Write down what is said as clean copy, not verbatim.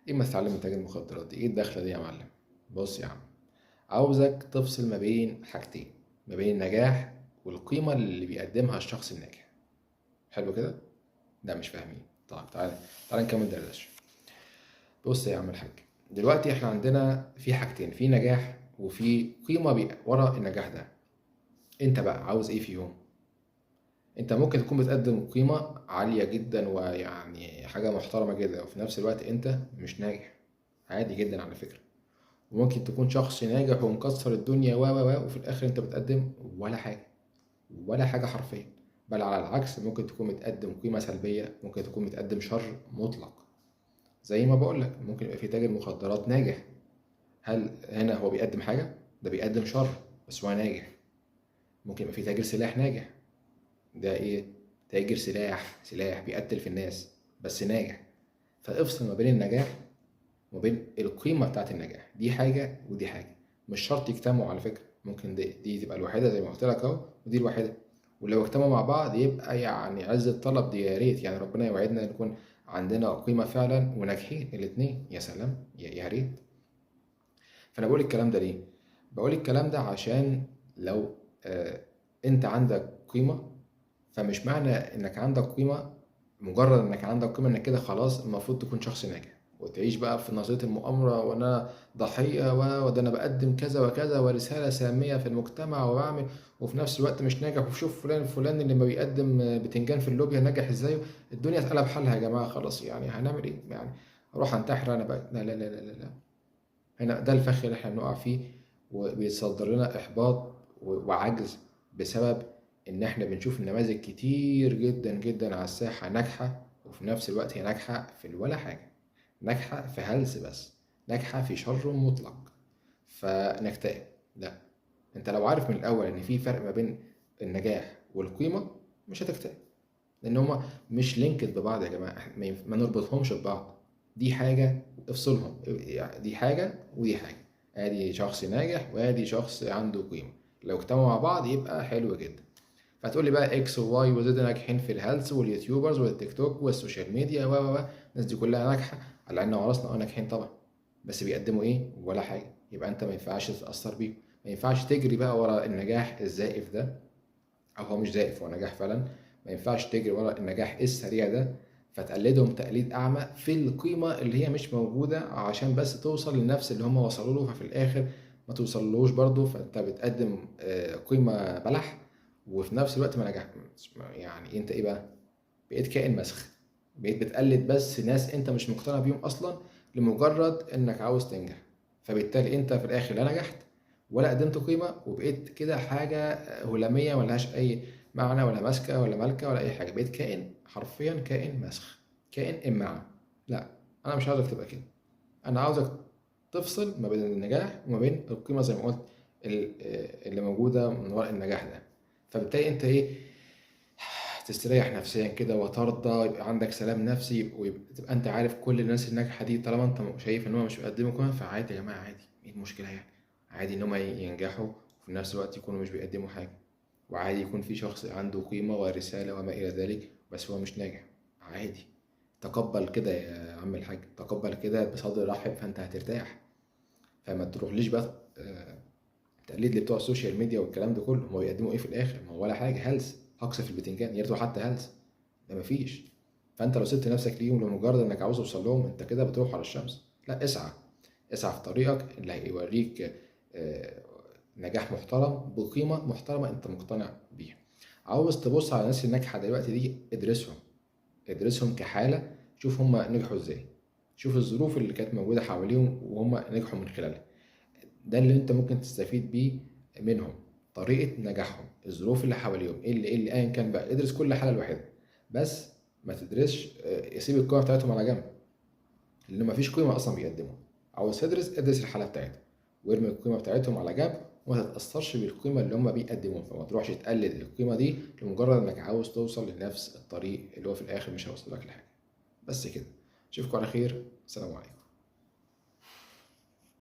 ايه ما تتعلم من تاجر المخدرات دي؟ ايه الدخلة دي يا معلم؟ بص يا عم، عاوزك تفصل ما بين حاجتين، ما بين النجاح والقيمة اللي بيقدمها الشخص الناجح. حلو كده؟ ده مش فاهمين. طيب تعالى تعالى نكمل دردشة. بص يا عم الحاج، دلوقتي احنا عندنا في حاجتين، في نجاح وفي قيمة ورا النجاح ده. انت بقى عاوز ايه فيهم؟ انت ممكن تكون بتقدم قيمة عالية جدا ويعني حاجة محترمة جدا، وفي نفس الوقت انت مش ناجح، عادي جدا على فكرة. وممكن تكون شخص ناجح ومكسر الدنيا و و وفي الاخر انت بتقدم ولا حاجة، ولا حاجة حرفيا. بل على العكس، ممكن تكون بتقدم قيمة سلبية، ممكن تكون بتقدم شر مطلق. زي ما بقولك، ممكن يبقى في تاجر مخدرات ناجح، هل هنا هو بيقدم حاجة؟ ده بيقدم شر بس هو ناجح. ممكن يبقى في تاجر سلاح ناجح، ده ايه؟ تاجر سلاح بيقتل في الناس بس ناجح. فافصل ما بين النجاح وما بين القيمة بتاعت النجاح، دي حاجة ودي حاجة، مش شرط يجتمعوا على فكرة. ممكن دي تبقى الوحيدة زي ما قلت لك اهو، ودي الوحيدة، ولو اجتمعوا مع بعض يبقى يعني عز الطلب. دي يا ريت يعني ربنا يوعدنا نكون عندنا قيمة فعلا وناجحين الاتنين، يا سلام، يا ريت. فأنا بقول الكلام ده ليه؟ بقول الكلام ده عشان لو انت عندك قيمة، فمش معنى انك عندك قيمة، مجرد انك عندك قيمة انك كده خلاص المفروض تكون شخص ناجح وتعيش بقى في نظرية المؤامرة وانا ضحية وده انا بقدم كذا وكذا ورسالة سامية في المجتمع وبعمل، وفي نفس الوقت مش ناجح، وشوف فلان فلان اللي ما بيقدم بتنجان في اللوبيا ناجح ازاي. الدنيا اتقلب حالها يا جماعة، خلاص يعني هنعمل ايه؟ يعني اروح انتحر انا بقى؟ لا لا لا لا لا. هنا ده الفخ اللي احنا بنقع فيه، وبيتصدر لنا احباط وعجز بسبب ان احنا بنشوف نماذج كتير جدا جدا على الساحة ناجحة، وفي نفس الوقت هي ناجحة في الولا حاجة، ناجحة في هلس بس، ناجحة في شر مطلق، فنكتئب. لا، انت لو عارف من الاول ان في فرق ما بين النجاح والقيمة مش هتكتئب، لان هما مش لينكد ببعض يا جماعة، ما نربطهمش ببعض. دي حاجة افصلهم، دي حاجة ودي حاجة، ادي شخص ناجح وادي شخص عنده قيمة، لو اجتمعوا مع بعض يبقى حلو جدا. فتقول لي بقى X و Y و Z ناجحين في الهلس وال YouTubers والتيك توك وال social media و و و الناس دي كلها ناجحة على عيننا وراسنا، ناجحين طبعا، بس بيقدموا ايه؟ ولا حاجة. يبقى انت ما ينفعش تتأثر بيهم، ما ينفعش تجري بقى ورا النجاح الزائف ده، او هو مش زائف هو نجاح فعلا، ما ينفعش تجري ورا النجاح السريع ده فتقلدهم تقليد اعمى في القيمة اللي هي مش موجودة عشان بس توصل لنفس اللي هم وصلوا له، ففي الاخر ما توصلوش برضو، فانت بتقدم قيمة بلح وفي نفس الوقت ما نجح. يعني انت ايه بقى؟ بقيت كائن مسخ، بقيت بتقلد بس ناس انت مش مقتنع بيهم اصلا لمجرد انك عاوز تنجح، فبالتالي انت في الاخر لا نجحت ولا قدمت قيمة، وبقيت كده حاجة هلامية ملهاش اي معنى ولا ماسكة ولا مالكة ولا اي حاجة، بقيت كائن حرفيا كائن مسخ، كائن إمعة. لا، انا مش عاوزك تبقى كده، انا عاوزك تفصل ما بين النجاح وما بين القيمة زي ما قلت اللي موجودة من وراء النجاح ده. فبالتالي انت ايه؟ تستريح نفسيا كده وترضى، يبقى عندك سلام نفسي، وتبقى انت عارف كل الناس الناجحة دي طالما انت شايف ان هم مش بيقدموا قيمة فعادي يا جماعة، عادي، ايه المشكلة يعني؟ عادي ان هم ينجحوا وفي نفس الوقت يكونوا مش بيقدموا حاجة، وعادي يكون في شخص عنده قيمة ورسالة وما إلى ذلك بس هو مش ناجح، عادي. تقبل كده يا عم الحاج، تقبل كده بصدر رحب، فانت هترتاح. فما تروحليش بقى تقليد اللي بتوع ال social media والكلام ده كله، هو بيقدموا ايه في الاخر؟ ما هو ولا حاجة، هلس، هقص في البتنجان، يا ريته حتى هلس، ده مفيش. فانت لو سبت نفسك ليهم لمجرد انك عاوز توصل لهم، انت كده بتروح على الشمس. لا، اسعى، اسعى في طريقك اللي هيوريك نجاح محترم بقيمة محترمة انت مقتنع بيها. عاوز تبص على الناس الناجحة دلوقتي دي، ادرسهم، ادرسهم كحالة، شوف هم نجحوا ازاي، شوف الظروف اللي كانت موجودة حواليهم وهم نجحوا من خلالها. ده اللي انت ممكن تستفيد بيه منهم، طريقة نجاحهم، الظروف اللي حواليهم، ايه اللي، ايه اللي ايا كان بقى. ادرس كل حالة لوحدها، بس ما تدرسش، سيب القيمة بتاعتهم على جنب، لأن ما فيش قيمة أصلا بيقدموها. عاوز تدرس، ادرس الحالة بتاعتهم وارمي القيمة بتاعتهم على جنب، وما تتأثرش بالقيمة اللي هم بيقدموها. فما تروحش تقلد القيمة دي لمجرد انك عاوز توصل لنفس الطريق اللي هو في الآخر مش هيوصلك لحاجة. بس كده، أشوفكم على خير، السلام عليكم.